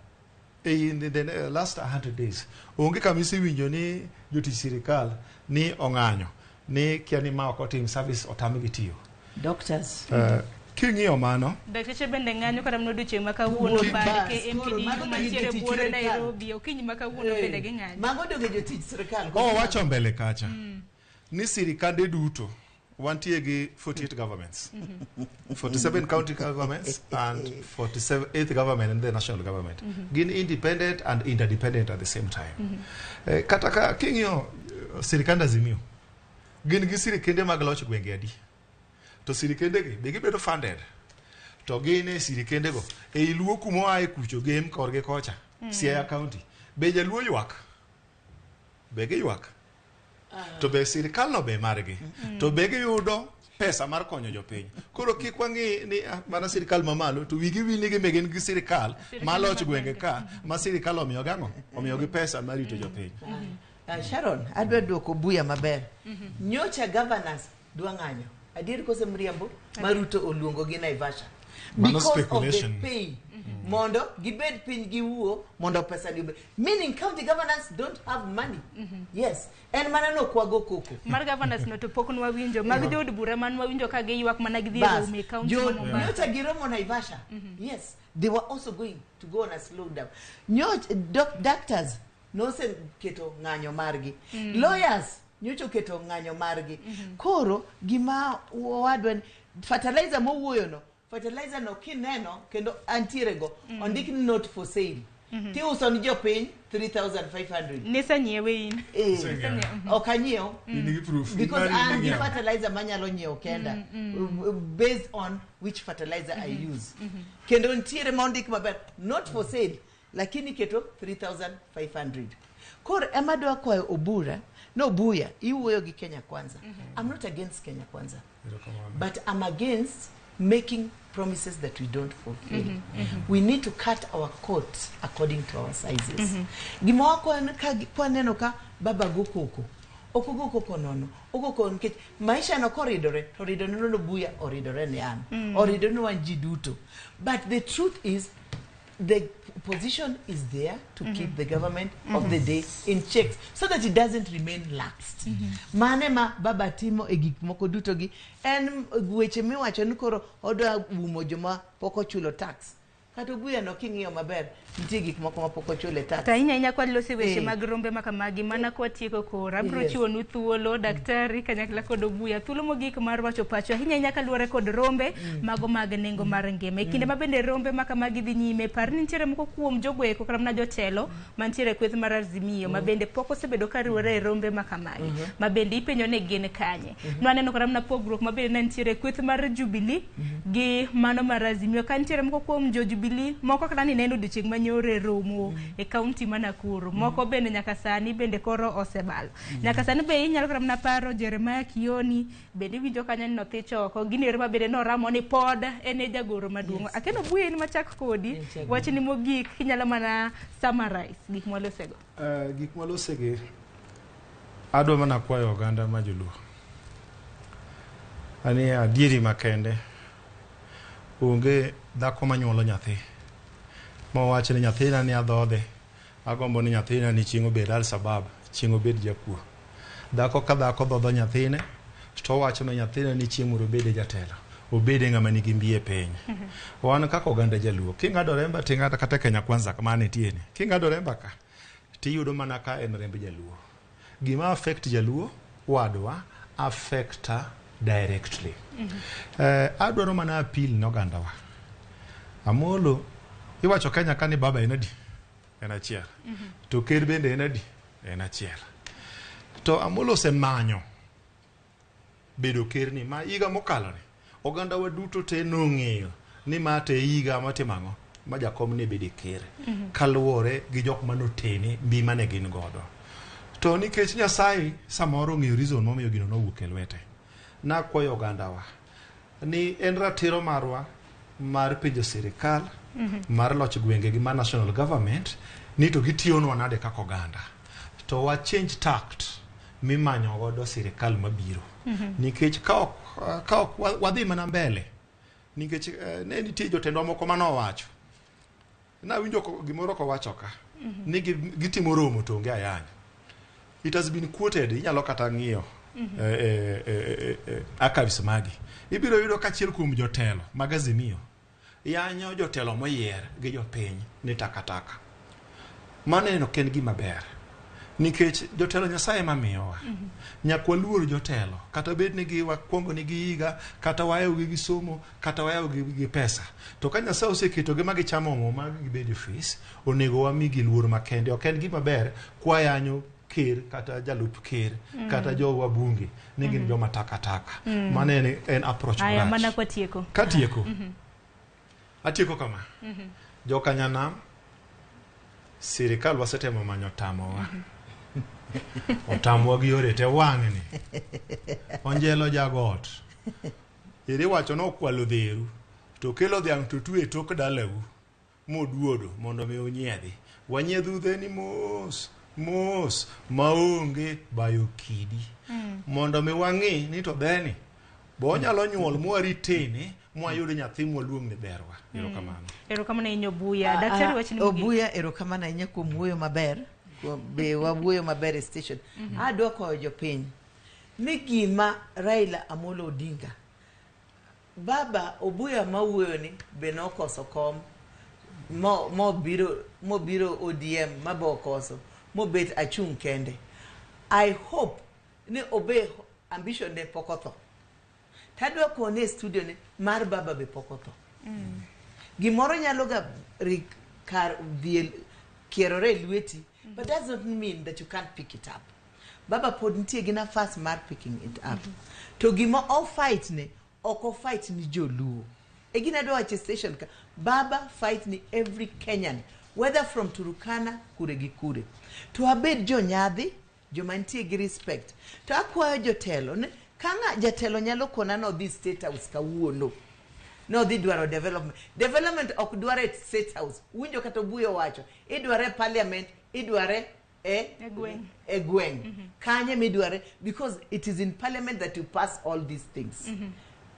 in the last 100 days onge kama isewinjo ni jotich sirikal ni ong'anyo ni kia ni ma ok otim service, otamgi tiyo. Doctors. King'iyo mano, Dakteche bende ng'anyo kata mana odiochieng' ma kawuono Ki- bar bas, KMPDU koro mago mantiere jotich buore sirikal. Nairobi okinyi ma kawuono bende ging'anyo. Mago donge jotich sirikal? Owacho mbele kacha ni sirikande duto wantie gi 48 governments, 47 county governments and 47 eighth government and the national government gin independent and interdependent at the same time. Kata ka king'iyo sirikand Azimio gin gi sirikende mag loch gwenge adi, to sirikendegi be gibedo funded, to gin e sirikendego ei Luo kuma oae kucho gem korgi kocha. Siaya County be jaluo ywak, be giywak, to be sirikal no be margi, to be giyudo pesa mar konyo jopiny. Koro kik wang'i ni mana sirikal mamalo to wigi wil ni gin be gin gi sirikal maloch gwenge ka ma sirikal omiyogi ang'o, omiyogi pesa mar rito jopiny. Sharon, adwa duoko Buya maber. Nyocha governors dwa ng'anyo. Adier kose mriambo? Ma Ruto oluongo gi Naivasha. Mano Because of the speculation. pay. Mondo gibed piny giwuo mondo pesa ni obed. Meaning county governors don't have money. Yes. En mana no kwago koko. Mar governors no to pok nwawinjo. Mag jood bura man nwawinjo ka giywak mana gidhi e Bas, romo e county ma Mombasa. nyocha giromo Naivasha. Yes, they were also going to go on a slowdown. Nyoch, doctors noseketo ng'anyo margi. Lawyers nyocha oketo ng'anyo margi. Koro gima owadwa ni fertilizer mowuoyo no, fertilizer no kineno kendo antiere go, ondik ni not for sale. Tiuso ni jopiny 3500. Nisanyiewe in. Eh, Iseng'iewe. ok anyiew In gi proof. because Mari an gi ing'iewo. fertilizer manyalo nyiewo kenda, based on which fertilizer I use. Kendo nitiere ma ondik maber not for sale, lakini keto 3500. Koro ema adwa kwayo Obura no, Obuya, iwuoyo gi Kenya Kwanza. I'm not against Kenya Kwanza, Erokamano. but I'm against making promises that we don't fulfill. We need to cut our coat according to our sizes. Gima wakwan ka kwaneno ka baba go koko, ok ogo koko nono, ogo koko nikech maisha no koridore to oridore ne Obuya, oridore ne an, oridore ne wan ji duto. But the truth is the position is there to keep the government of the day in check so that it doesn't remain laxed. Mane ma baba timo e gik moko duto gi en weche miwacho ni koro odwa umo joma pok ochulo tax. Kata Obuya no king'iyo maber, nitie gik moko ma pok ochule tax. To ahinya ahinya kwaloso weche mag rombe ma kamagi mana kwatieko koro abiro chiwonu thuolo, daktari kanyakla kod Obuya, thuolo mogik mar wacho pacho ahinya ahinya kaluwore kod rombe mago mag nengo mar ngima e kinde ma bende rombe ma kamagi dhi nyime. Par ni nitiere moko kuom jogoeko kata mana jotelo mantiere e kweth mar Azimio ma bende pok osebedo ka riwore e rombe ma kamagi ma bende ipenjo ni gin kanye. Nwaneno kata mana pogruok ma bende ne nitiere e kweth mar Jubilee gi mano mar Azimio ka nitiere moko kuom jo Jubilee. Jubilee moko kata ni neno odiochieng' manyoro e romo e kaunti ma Nakuru. Moko bende nyaka sani bende koro osebalo. Nyaka sani be inyalo kata mana paro Jeremiah Kioni bende iwinjo kanyo ni nothich oko. Gini ero ma bende noramo ni pod en e jagoro maduong'. Akeno Buya in machak kodi. Wachni mogik inyalo mana summarize gik mwalosego. Gik mwalosegi adwa mana kwayo oganda ma joluo ani adieri makende onge dhako manyuolo nyathi mowach ni nyathina ni adhodhe agombo ni nyathina ni chieng' obed Al-Shabaab chieng' obed jakuo. Dhako ka dhako dhodho nyathine to owacho ni nyathina ni chieng' moro obede jatelo obede ng'ama nigi mbi e piny. Wan kaka oganda jaluo king'ado remba ting'ado kata Kenya Kwanza kama nitie ni king'ado remba ka tiyudo mana ka en remb jaluo. Gima affect jaluo wadwa affecta directly. Adwaro mana appeal ne ogandawa. Amolo iwacho Kenya ka ni baba en adi? En achiel. To ker bende en adi? En achiel. To Amolo osemanyo bedo ker ni ma higa mokalo ni oganda wa duto te nong'eyo ni ma te higa matimo ang'o ma jakom ne bede ker kaluwore gi jok manotene mbi mane gin godo. To nikech Nyasaye samoro ong'eyo reason momiyo gino nowuok e lwete. Nakwayo ogandawa ni en ratiro marwa mar penjo sirikal mar loch gwenge gi mar national government ni to gitiyonwa nade kaka oganda. To wa change tact mimanyo godo sirikal mabiro. Nikech ka ok wadhi mana mbele nikech ne nitie jotendwa moko manowacho. Nawinjo gimoro kowacho ka ni gitimo romo to onge ayany. It has been quoted, inyalo kata ng'iyo archives magi. Ibiro yudo ka achiel kuom jotelo mag Azimio yanyo jotelo moyier gi jopiny ni takataka. Mano ok en gima ber. Nikech jotelo Nyasaye ema miyowa. Nyaka waluor jotelo. Kata bed ni wakwongo nigi higa, kata wahewogi gi somo, kata wahewogi gi pesa. To ka Nyasaye oseketogi ma gichamo muma gibedo e ofis, onego wamigi luor makende. Ok en gima ber kwayanyo ker kata jalup ker kata jowa bunge ni gin joma takataka. Mano en approach Aya marach. mana kwatieko. Katieko. Atieko kama. Jokanyanam, sirikal wasetemo manyo tamowa. Otamowa gi yore te wang'ni. Onjelo jagot. Ere wacho nokwalo dheru. To kelo dhiang' to twe e tok dalau. Moduodo mondo mi unyiedhi. Wanyiedhu dheni mos mos maonge bayo kidi. Mondo mi wang'i ni to dheni bo onyalo nyuol mwaritene mwayud nyathi mwaluong ni berwa. Erokamano. Erokamano ahinya Obuya. Daktari wachni mogik. Obuya erokamano ahinya kuom wuoyo maber. Be wawuoyo maber e station. Adwa kwayo jopiny ni gima Raila Amolo Odinga baba Obuya mawuoyo ni be nokoso kom mobiro ODM mabe okoso mobet achung' kende. I hope ni obe ambition ne pok otho. Tadwa kone e studio ni mar baba be pok otho. Gimoro nyalo ga kar dhi kierore e lweti, but does not mean that you can't pick it up. Baba pod nitie gi nafas mar picking it up. To gima o fight ne, ok o fight ni joluo. E gina adwa wacho e station ka, baba fight ni every Kenyan, whether from Turkana, kure gi kure. To abed jonyadhi, joma nitie gi respect. To akwayo jotelo ni, ka ng'a jatelo nyalo kona nodhi State House kawuono, nodhi dwaro development. Development ok dware e State House. Winjo kata Obuya owacho, idware e parliament, idware e gweng'. E gweng'. Kanye midware, because it is in parliament that you pass all these things.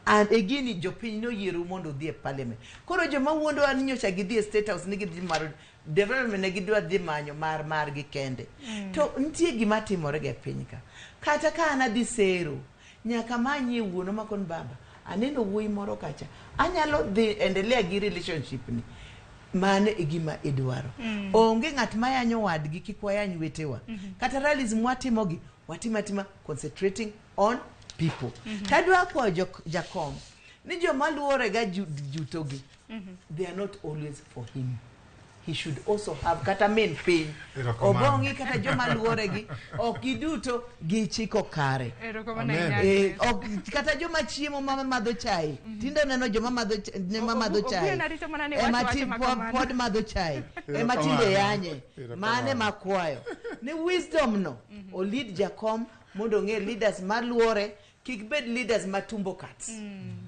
And again, jopiny noyiero mondo odhi e parliament. Koro joma wuondowa ni nyocha gidhi e State House ni gidhi maro development ne gidwa dhi manyo margi kende. To nitie gima timore ga e piny ka. Kata ka an adhi sero, nyaka manyie wuono makon baba, aneno wuoyi moro kacha. Anyalo dhi endelea gi relationship ni. Mano e gima idwaro. Onge ng'at mayanyo wadgi, kik wayany wetewa. Kata rallies mwatimogi, watimo atima concentrating on people. Tadwa kwayo jakom ni joma luore ga jutogi, they are not always for him. He should also have kata min piny. Erokamano. Obong'i kata joma luoregi ok giduto gichiko kare. Erokamano Amen. ahinya. Eh, ok, kata joma chiemo ma madho chai tinde neno joma madho ne ma madho chai Obuya narito mana ni ema wacho wacho ti- ma pod, kamano. pod madho chai ema tinde Erokamano. yanye Erokamano. mane makwayo ni wisdom no olid jakom mondo ong'e leaders maluore kik bed leaders ma tumbo cats,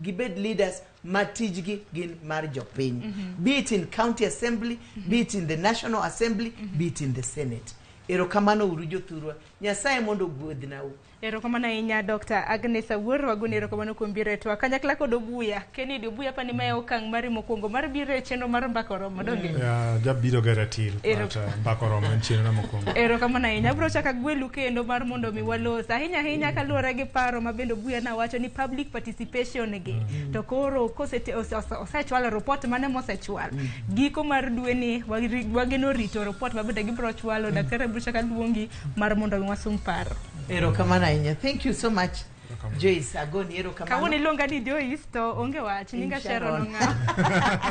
gibed leaders ma tijgi gin mar jopiny, be it in county assembly, be it in the national assembly, be it in the senate. Erokamano uru jothurwa, Nyasaye mondo ogwedhnau. Erokamano ahinya Dr. Agnes Awuor, wagoni erokamano kuom biro e twak kanyakla kod Obuya. Kennedy Obuya pani mae okang' mari mokwongo mar biro e chenro mar Mbaka Oromo, donge? Jabiro ga ratil, but Mbaka Oromo en chenro mokwongo. Erokamano ahinya. Abiro chako agwelu kendo mar mondo mi walos ahinya ahinya kaluwore gi paro ma bende Obuya nawacho ni public participation gi. To koro osechwalo report mane mosechwal. Giko mar dwe ni wageno rito report ma bende gibiro chwalo. Daktari abiro chako aluongi mar mondo mi wasum paro. Erokamano ahinya, thank you so much. Erokamano. Joyce, agoni erokamano. Kawuono iluonga ni Joyce to onge wach, nyinga In Sharon Sharon. Ong'awo.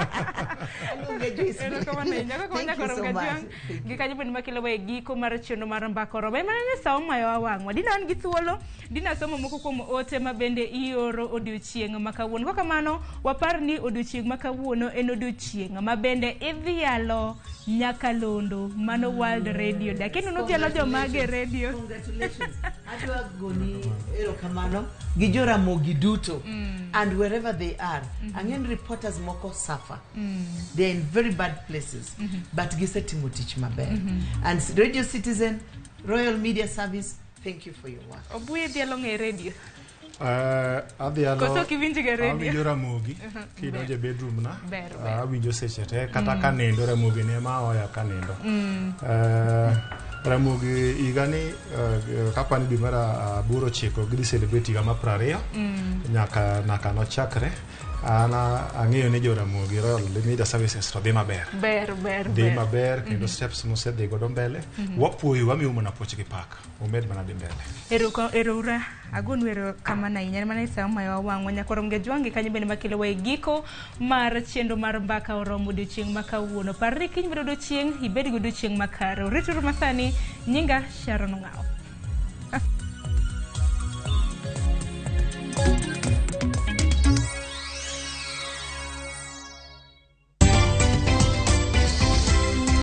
Aluonge Joyce. Erokamano ahinya. Kaka Thank you wanyako so romga much. juang' Thank gi kanyo bende makelo wa e giko mar chenro mar Mbaka Oromo. En mana ni sa omayowa wang'wa. Dina wan gi thuolo, dina somo moko kuom ote ma bende ioro odiochieng' ma kawuono. Kok kamano, wapar ni odiochieng' ma kawuono en odiochieng' ma bende idhialo nyakalondo mano World Radio Day. Kendo nudhialo jomage radio. Congratulations. Adwa goni erokamano gi joramogi duto and wherever they are. Ang'en reporters moko suffer. They are in very bad places, but gisetimo tich maber. And Radio Citizen, Royal Media Service, thank you for your work. Obuye dhialo ng'e radio. Adhialo Koso ok iwinj ga radio? Awinjo Ramogi kidonjo e bedroom na. Ber, ber. Awinjo seche te kata kanindo Ramogi ne ema oya kanindo. Ramogi higani kapani dwe mar aboro ochiko gidhi celebrate higa mar 20 nyaka nochakre. An ang'eyo ni jo Ramogi Royal Media Services to dhi maber. Ber, ber, Dhi ber. maber kendo steps mosedhi godo mbele. Wapuoyo wamiyo mana puoch gi pak. Umed mana dhi mbele. Ero ura agonu erokamano ahinya en mana e sa omayowa wang'wa nyaka rom gajwang' gi kanyo bende makelo wa e giko mar chenro mar Mbaka Oromo odiochieng' ma kawuono. Par ni kiny biro odiochieng' ibed gi odiochieng' makare. Orituru masani, nyinga Sharon Ong'awo.